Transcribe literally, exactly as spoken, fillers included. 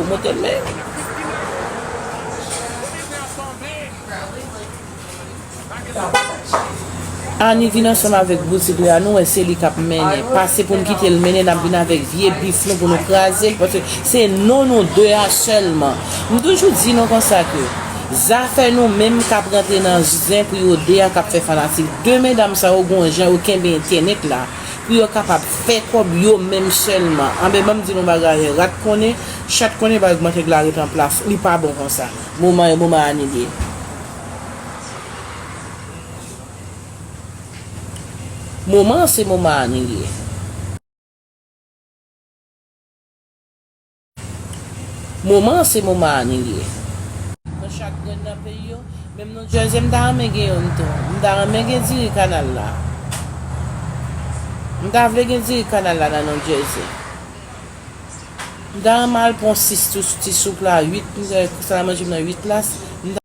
Motel men. Ani vin ansanm avèk boutik la, nou wè se li k ap mennen. Pase pou n kite l mennen, n ap vin avèk vye bif nou pou nou kraze l, paske se non nou de a sèlman. M toujou di nou konsa ke zafè nou menm k ap rantre nan zen pou yo de a k ap fè fanatik. De medam sa yo gon jan yo kenbe entènèt la pou yo kapab fè kòb yo menm sèlman. Anben, ban m di nou bagay, rat konnen, chat konnen, pa egzanp, nèg la ret an plas, li pa bon konsa. Moman e moman Ani li ye. Moman an se moman Ani li ye. Moman an se moman Ani li ye. Nan chak grenn nan peyi yo, menm New Jersey, m ta renmen gen youn tou. M ta renmen gen diri kanal la. M ta vle gen diri kanal la nan New Jersey. M ta renmen al pran sis tou, ti soup la, uit, m ta, sa la manje m nan uit plas.